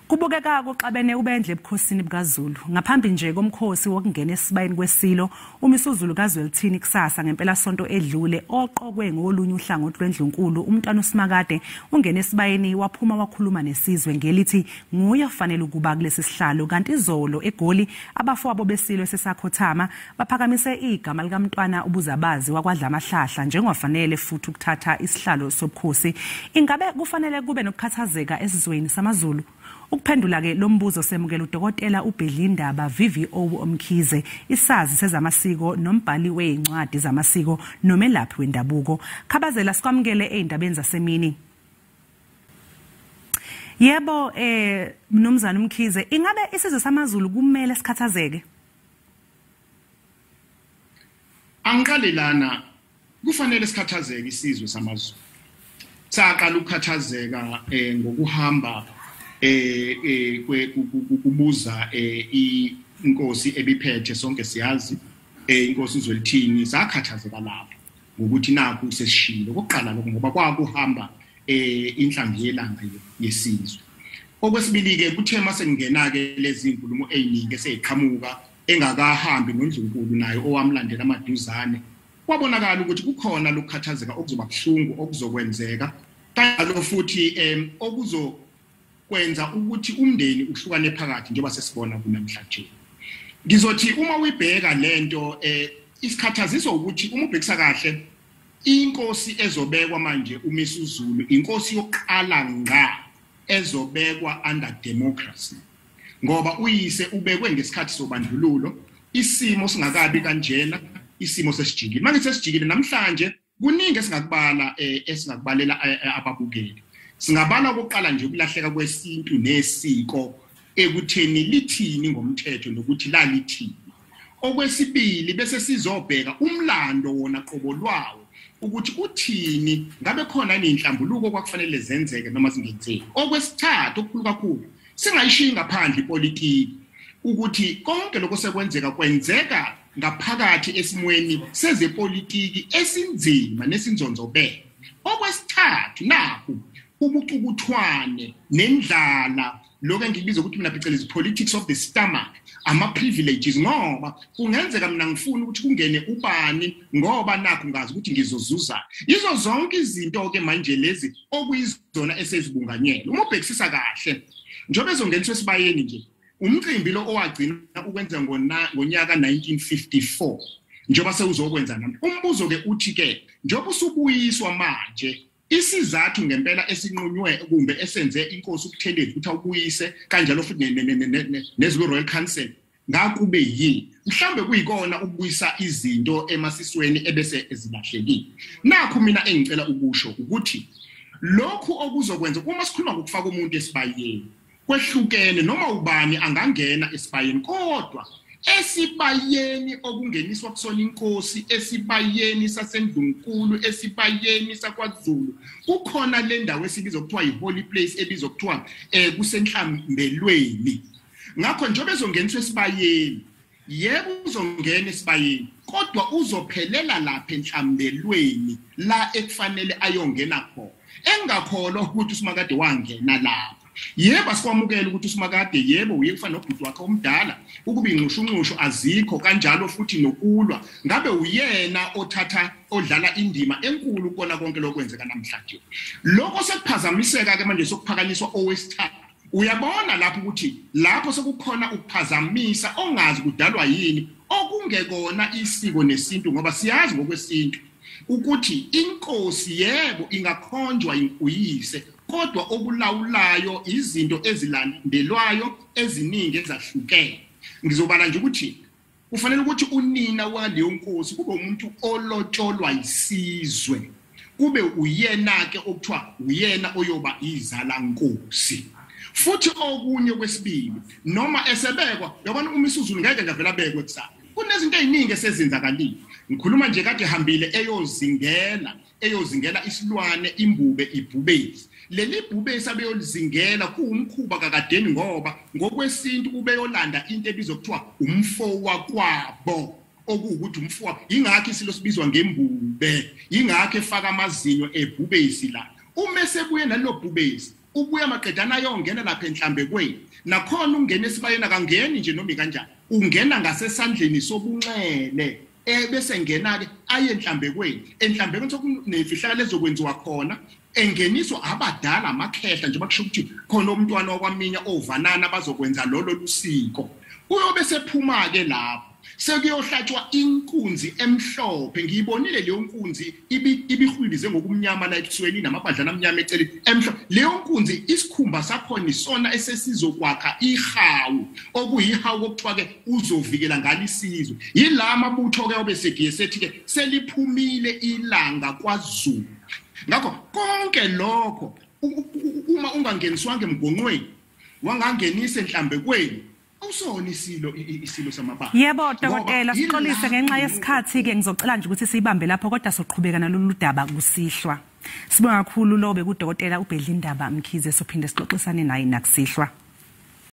Kubukeka kuxabene ubendle ebukhosini bukaZulu. Ngaphambi nje komkhosi wokungena esibayeni kwesilo, uMisuzulu kaZwelithini kusasa ngempela sonto edlule oqokwe ngolunye uhlangothi lwendlunkulu uMntwana uSimakade ungene esibayeni waphuma wakhuluma nesizwe ngelithi nguye ofanele ukuba kulesi sihlalo. Kanti izolo eGoli abafowabo besilo esesakhothama baphakamise igama likaMntwana uBuzabazi wakwaDlamahlahla njengofanele futhi ukuthatha isihlalo sobukhosi. Ingabe kufanele kube nokukhathazeka esizweni samaZulu? Ukuphendula ke lo mbuzo semukela uDokotela uBhedlindaba VVO Mkhize, isazi sezamasiko nombhali wezincwadi zamasiko nomelaphi wendabuko. Khabazela, sikwamukele ezindabeni zasemini. Yebo, mnumzane Mkhize, ingabe isizwe samaZulu kumele sikhathazeke? Angiqale lana, kufanele sikhathazeke isizwe samaZulu. Saqala ukukhathazeka ngokuhamba kubuza inkosi ebiphethe, sonke siyazi inkosi uZwelithini. Sakhathazeka lapho ngokuthi nakhu sesishilo okokuqala lokho, ngoba kwakuhamba inhlamvu yelanga yesizwe. Okwesibili-ke kuthe mase kungena-ke lezi nkulumo ey'ningi eseyiqhamuka engakahambi nondlunkulu naye owamlandela amaduzane, kwabonakala ukuthi kukhona lokukhathazeka okuzoba buhlungu okuzokwenzeka, kanjalo futhi okuzo kwenza ukuthi umndeni uhlukane phakathi njengoba sesibona kunamhlanje. Ngizothi uma uyibheka lento isikhathaziso ukuthi uma ubhekisa kahle inkosi ezobekwa manje uMisuzulu, inkosi yokuqala ngqa ezobekwa under democracy, ngoba uyise ubekwe ngesikhathi sobandlululo, isimo singakabi kanjena, isimo sesijikile. Manje sesijikile namhlanje kuningi esingakubala esingakubalela ababukeli. Singabala okokuqala nje ukulahleka kwesintu nesiko ekutheni lithini ngomthetho nokuthi lalithini. Okwesibili bese sizobheka umlando wona qobo lwawo ukuthi uthini, ngabe khona inhlambuluko kwakufanele zenzeke noma zingenzeki. Okwesithathu okukhulu kakhulu, singayishiyi ngaphandle ipolitiki, ukuthi konke lokho sekwenzeka kwenzeka ngaphakathi esimweni sezepolitiki esinzima nesinzonzobele. Okwesithathu nakhu ubucukuthwane nendlala, lokho engikubiza ukuthi mina phecelezi politics of the stomach, ama-privileges, ngoba kungenzeka mina ngifuna ukuthi kungene ubani ngoba nakhu ngazi ukuthi ngizozuza. Yizo zonke izinto-ke manje lezi okuyizona esezibunganyelwe. Uma ubhekisisa kahle, njengoba ezongeniswa esibayeni nje, umcimbi lo owagcina ukwenza ngonyaka 1954, njengoba sewuzokwenza nami. Umbuzo-ke uthi-ke, njengoba usubuyiswa manje, isizathu ngempela esinqunywe kumbe esenze inkosi uButhelezi ukuthi awubuyise kanjalo futhi neZulu Royal Council, ngakube yini? Mhlambe kuyikona ukubuyisa izinto emasisweni ebese ezilahlekile. Nakhu mina engicela ukusho ukuthi lokhu okuzokwenza uma sikhuluma ngokufaka umuntu esibayeni kwehlukene, noma ubani angangena esibayeni, kodwa esibayeni okungeniswa kusona inkosi, esibayeni sasendlunkulu, esibayeni sakwaZulu, kukhona le ndawo esibizwa kuthiwa yi-holy place, ebizwa kuthiwa kusenhlambelweni. Ngakho njengoba ezongeniswa esibayeni, yebo uzongena esibayeni, kodwa uzophelela lapha enhlambelweni la ekufanele ayongena khona. Engakholwa ukuthi uSimakade wangena lapho. Yebo asikwamukela ukuthi uSimakade yebo uye kufana nobhuti wakhe omdala, ukuba inxushunxushu azikho kanjalo futhi nokulwa, ngabe uyena othatha odlala indima enkulu kona konke lokwenzeka namhlanje. Lokho sekuphazamiseka ke manje sokuphakanyiswa owesithathu. Uyabona lapho ukuthi lapho sekukhona ukuphazamisa ongazi kudalwa yini, okungekona isiko nesintu, ngoba siyazi ngokwesintu ukuthi inkosi yebo ingakhonjwa uyise, kodwa okulawulayo izinto ezilandelwayo eziningi ezahlukene. Ngizobala nje ukuthi kufanele ukuthi unina waleyo nkosi kube umuntu olotsholwa isizwe, kube uyena ke okuthiwa uyena oyoba izala nkosi. Futhi okunye kwesibili, noma esebekwa, yabona uMisuzulu ngeke nje avela abekwe kusasa. Kunezinto eziningi esezenzakalile. Ngikhuluma nje kade hambile eyozingela isilwane imbube ibhubesi. Leli bhubesi abeyolizingela kuwumkhuba kakadeni, ngoba ngokwesintu ubeyolanda into ebizwa kuthiwa umfo wakwabo, okuwukuthi umfo wabo. Yingakho isilo sibizwa ngembube, yingakho efaka amazinyo ebhubesi la. Uma esebuye nalelo bhubesi, Ubuya maqedana ayongena lapha enhlambekweni. Nakhona ungena esibayeni akangeni nje noma kanjani, ungena ngasesandleni sobunxele, bese ngena ke aye enhlambekweni. Enhlambekweni sokunefihlakalo ezokwenziwa khona, engeniswa abadala amakhehla nje bakusho ukuthi khona umntwana wakwaminya ovanana bazokwenza lolo lusiko. Uyobe sephuma ke lapho sekuyohlatshwa inkunzi emhlophe. Ngiyibonile leyo nkunzi ibihwilize ngokumnyama la ebusweni namabadlana amnyama eceleni emhlophe. Leyo nkunzi isikhumba sakhona isona esesizokwakha ihawu, okuyihawu okuthiwa ke uzovikela ngalo isizwe. Yila amabutho ke obesegiye sethi ke seliphumile ilanga kwaZulu. Ngakho konke lokho uma ungangeniswanga emgonqweni, wangangenisa enhlambekweni, awusona isilo isilo samabala. Yebo dokotela, sixolise ngenxa yesikhathi ke, ngizocela nje ukuthi siyibambe lapho, kodwa soqhubeka nalolu daba kusihlwa. Sibonga kakhulu lo bekudokotela uBhedlindaba Mkhize, sophinde sixoxisane naye nakusihlwa.